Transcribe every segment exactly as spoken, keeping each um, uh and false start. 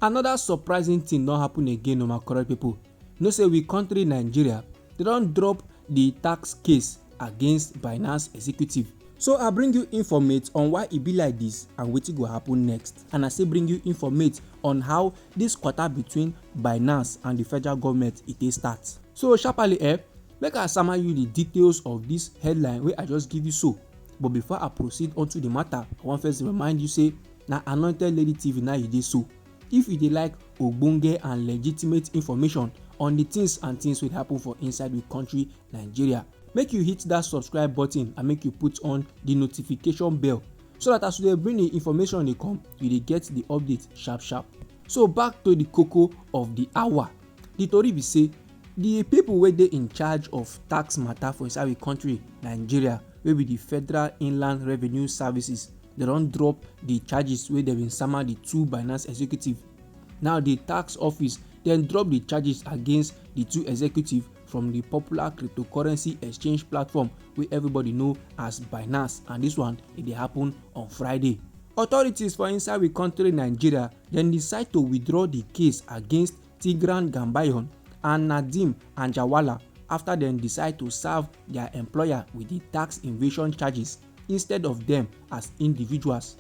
Another surprising thing don happen again o, my correct people. Know say we country Nigeria, they don drop the tax case against Binance executive. So I bring you informate on why e be like this and wetin go happen next. And I still bring you informate on how this quarter between Binance and the federal government e take start. So sharply, eh, make I sama you the details of this headline wey I just give you so. But before I proceed onto the matter, I wan first remind you say na Anointed Lady T V na you dey so. If you dey like ogbonge and legitimate information on the things and things wey dey happen for inside we country Nigeria, make you hit that subscribe button and make you put on the notification bell so that as we dey bring the information dey come, you dey get the update sharp sharp. So back to the koko of the hour. The tori be say the people wey dey in charge of tax matter for inside we country Nigeria, wey be the Federal Inland Revenue Services, they don drop the charges wey dem bin sama the two Binance executive. Now the tax office then drop the charges against the two executive from the popular cryptocurrency exchange platform wey everybody know as Binance, and this one e dey happen on Friday. Authorities for inside we country Nigeria then decide to withdraw the case against Tigran Gambayon and Nadeem Anjarwalla after dem decide to serve their employer with the tax evasion charges instead of them as individuals.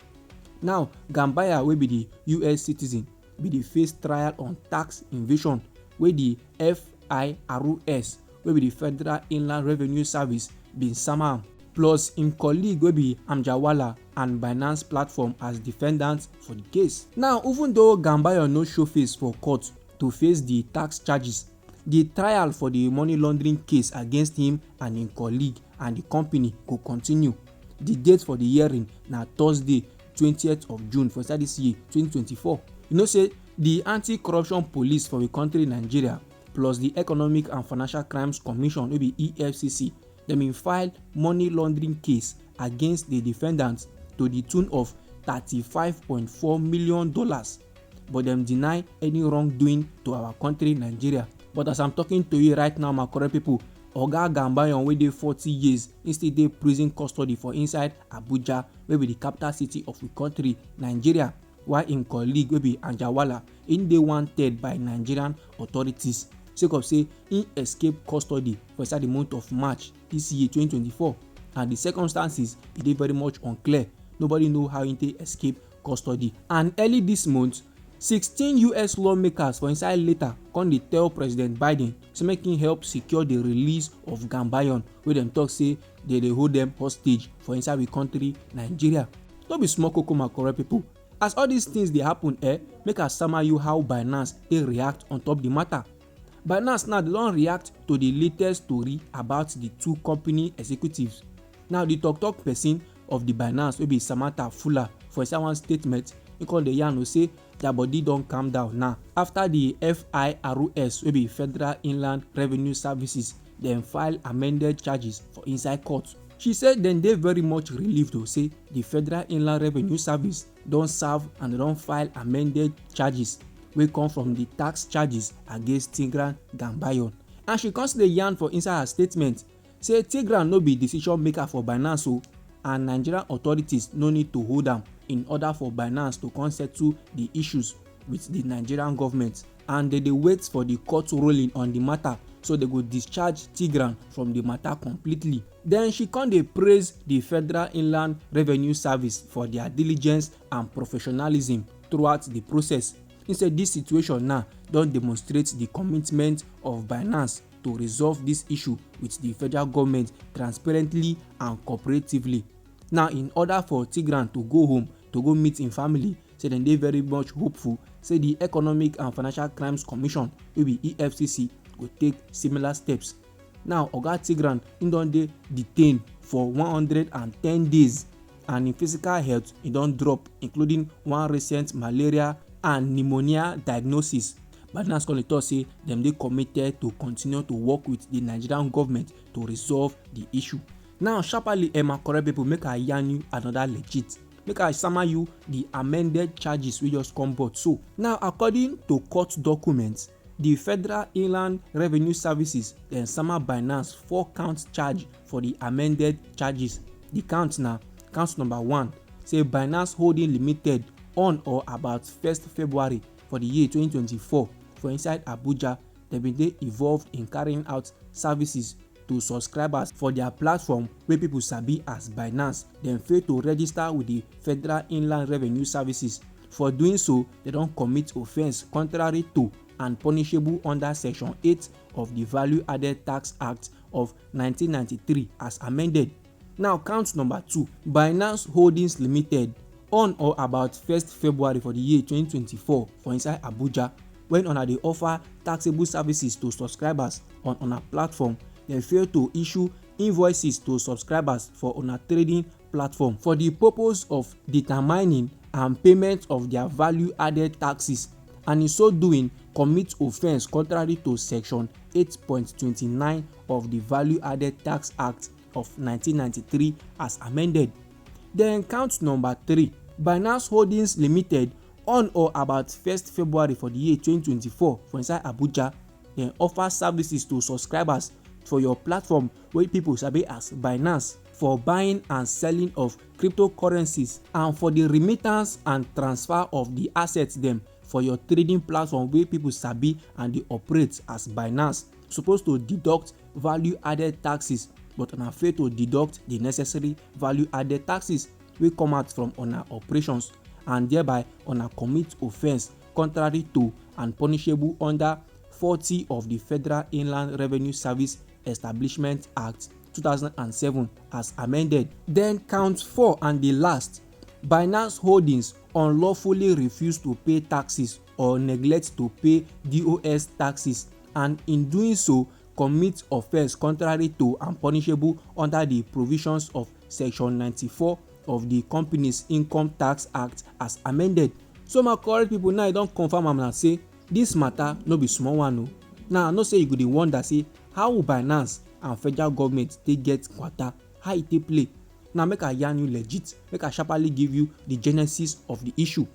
Now, Gambayon, wey be the U S citizen, bin dey face trial on tax evasion wey the F I R S, wey be the Federal Inland Revenue Service, bin sama am. Plus im colleague wey be Anjarwalla and Binance Platform as defendants for the case. Now, even though Gambayon no show face for court to face the tax charges, the trial for the money laundering case against him and im colleague and the company go continue. The date for the hearing na Thursday, twentieth of June for inside this year, twenty twenty-four. You know say the anti-corruption police for the country Nigeria plus the Economic and Financial Crimes Commission, wey be E F C C, dem bin file money laundering case against the defendants to the tune of thirty-five point four million dollars, but dem deny any wrongdoing to our country Nigeria. But as I'm talking to you right now, my correct people, Oga Gambayon, wey dey forty years, he still dey prison custody for inside Abuja, wey be the capital city of the country Nigeria, while im colleague, wey be Anjarwalla, im dey wanted by Nigerian authorities sake of say im escape custody for inside the month of March this year, twenty twenty-four, and the circumstances e dey very much unclear. Nobody know how im take escape custody. And early this month, sixteen U S lawmakers for inside letter come dey tell President Biden say make im help secure the release of Gambayon, wey dem talk say dey dey hold dem hostage for inside we country Nigeria. No be small koko, my correct people. As all these things dey happen, eh, make I sama you how Binance dey react on top the matter. Binance now dey don react to the latest story about the two company executives. Now the talk talk person of the Binance, wey be Samantha Fuller, for inside one statement, he come dey yarn o say their body don calm down now after the F I R S, wey be Federal Inland Revenue Services, dem file amended charges for inside court. She say dem dey very much relieved o say the Federal Inland Revenue Service don serve and don file amended charges wey come from the tax charges against Tigran Gambayon. And she come still dey yarn for inside her statement say Tigran no be decision maker for Binance o, and Nigerian authorities no need to hold am in order for Binance to come settle the issues with the Nigerian government, and they dey wait for the court ruling on the matter, so they go discharge Tigran from the matter completely. Then she come dey praise the Federal Inland Revenue Service for their diligence and professionalism throughout the process. He said this situation now don demonstrate the commitment of Binance to resolve this issue with the federal government transparently and cooperatively. Now, in order for Tigran to go home to go meet im family, say dem dey very much hopeful say the Economic and Financial Crimes Commission, wey be E F C C, go take similar steps. Now, Oga Tigran, he don dey detained for one hundred and ten days, and im physical health e don drop, including one recent malaria and pneumonia diagnosis. But Binance come dey talk say dem dey committed to continue to work with the Nigerian government to resolve the issue. Now, sharply, eh, my correct people, make I yarn you another legit. Make I sama you the amended charges wey just come out. So now, according to court documents, the Federal Inland Revenue Services dem sama Binance four count charge for the amended charges. The count na count number one, say Binance Holding Limited, on or about first February for the year twenty twenty-four for inside Abuja, dem bin dey involved in carrying out services to subscribers for their platform wey people sabi as Binance. Dem fail to register with the Federal Inland Revenue Services. For doing so, dem don commit offence contrary to and punishable under Section eight of the Value Added Tax Act of nineteen ninety-three as amended. Now, count number two, Binance Holdings Limited, on or about first February for the year twenty twenty-four for inside Abuja, when una dey offer taxable services to subscribers on una platform, dem fail to issue invoices to subscribers for una trading platform for the purpose of determining and payment of their value added taxes, and in so doing commit offence contrary to Section eight point twenty-nine of the Value Added Tax Act of nineteen ninety-three as amended. Then count number three, Binance Holdings Limited, on or about first February for the year twenty twenty-four for inside Abuja, dem offer services to subscribers for your platform wey people sabi as Binance for buying and selling of cryptocurrencies and for the remittance and transfer of the assets dem for your trading platform wey people sabi and dey operate as Binance. Suppose to deduct value added taxes, but una fail to deduct the necessary value added taxes wey come out from una operations, and thereby una commit offence contrary to and punishable under forty of the Federal Inland Revenue Service Establishment Act two thousand and seven as amended. Then count four and the last, Binance Holdings unlawfully refuse to pay taxes or neglect to pay D O S taxes, and in doing so commit offence contrary to and punishable under the provisions of Section ninety-four of the Companies Income Tax Act as amended. So my correct people, now I don confirm am na say this matter no be small one o. Now I know say you go dey wonder say how Binance and federal government take get kwata, how e take play. Now make I yarn you legit, make I sharply give you the genesis of the issue.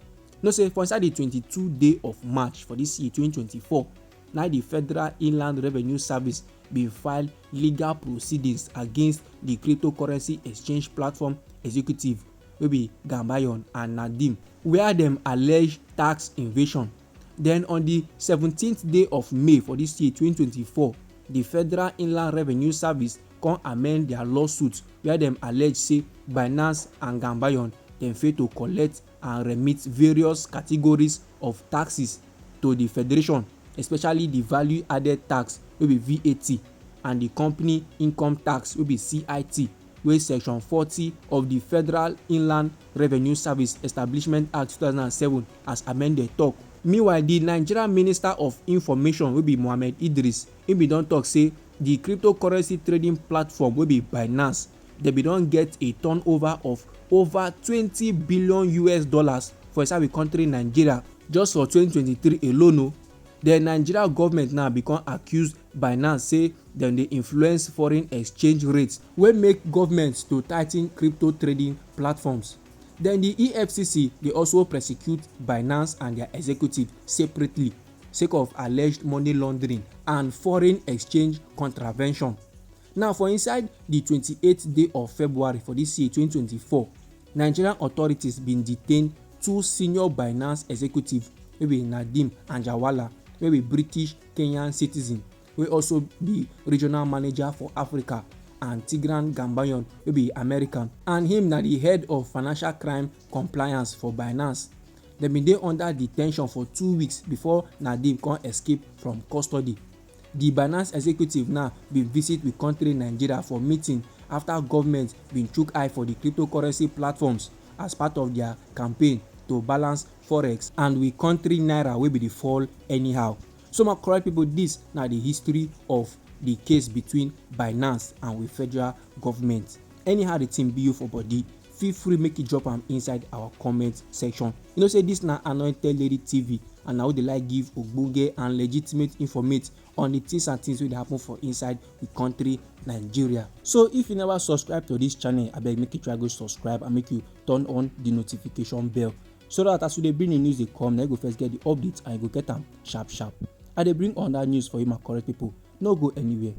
Know say for inside the twenty-two day of March for this year twenty twenty-four, na the Federal Inland Revenue Service bin file legal proceedings against the cryptocurrency exchange platform executive wey be Gambayon and Nadeem, where dem allege tax evasion. Then on the seventeenth day of May for this year twenty twenty-four, the Federal Inland Revenue Service come amend their lawsuit where dem allege say Binance and Gambayon dem fail to collect and remit various categories of taxes to the federation, especially the value added tax wey be V A T, and the company income tax wey be C I T, wey Section forty of the Federal Inland Revenue Service Establishment Act two thousand and seven as amended talk. Meanwhile, the Nigerian Minister of Information wey be Mohammed Idris, he bin don talk say the cryptocurrency trading platform wey be Binance, dem bin don get a turnover of over twenty billion U S dollars for inside we country Nigeria just for twenty twenty-three alone o. The Nigeria government now become accuse Binance say dem dey influence foreign exchange rates wey make government to tighten crypto trading platforms. Then the E F C C dey also prosecute Binance and their executive separately sake of alleged money laundering and foreign exchange contravention. Now for inside the twenty-eighth day of February for this year twenty twenty-four, Nigerian authorities bin detain two senior Binance executives wey be Nadeem Anjarwalla, wey be British Kenyan citizen, wey also be regional manager for Africa, and Tigran Gambayon, wey be American, and him na the head of financial crime compliance for Binance. Dem bin dey under detention for two weeks before Nadeem come escape from custody. The Binance executive now bin visit we country Nigeria for meeting after government bin chook eye for the cryptocurrency platforms as part of their campaign to balance forex and we country naira wey be dey fall anyhow. So my correct people, this na the history of the case between Binance and we federal government. Anyhow the thing be you for body, feel free make you drop am inside our comment section. You know say this na Anointed Lady T V, and na we dey like give ogbonge and legitimate informate on the things and things wey dey happen for inside the country Nigeria. So if you never subscribe to this channel, abeg make you try go subscribe and make you turn on the notification bell, so that as we dey bring the news dey come, na you go first get the update and you go get am sharp sharp. I dey bring another news for you, my correct people. No go anywhere.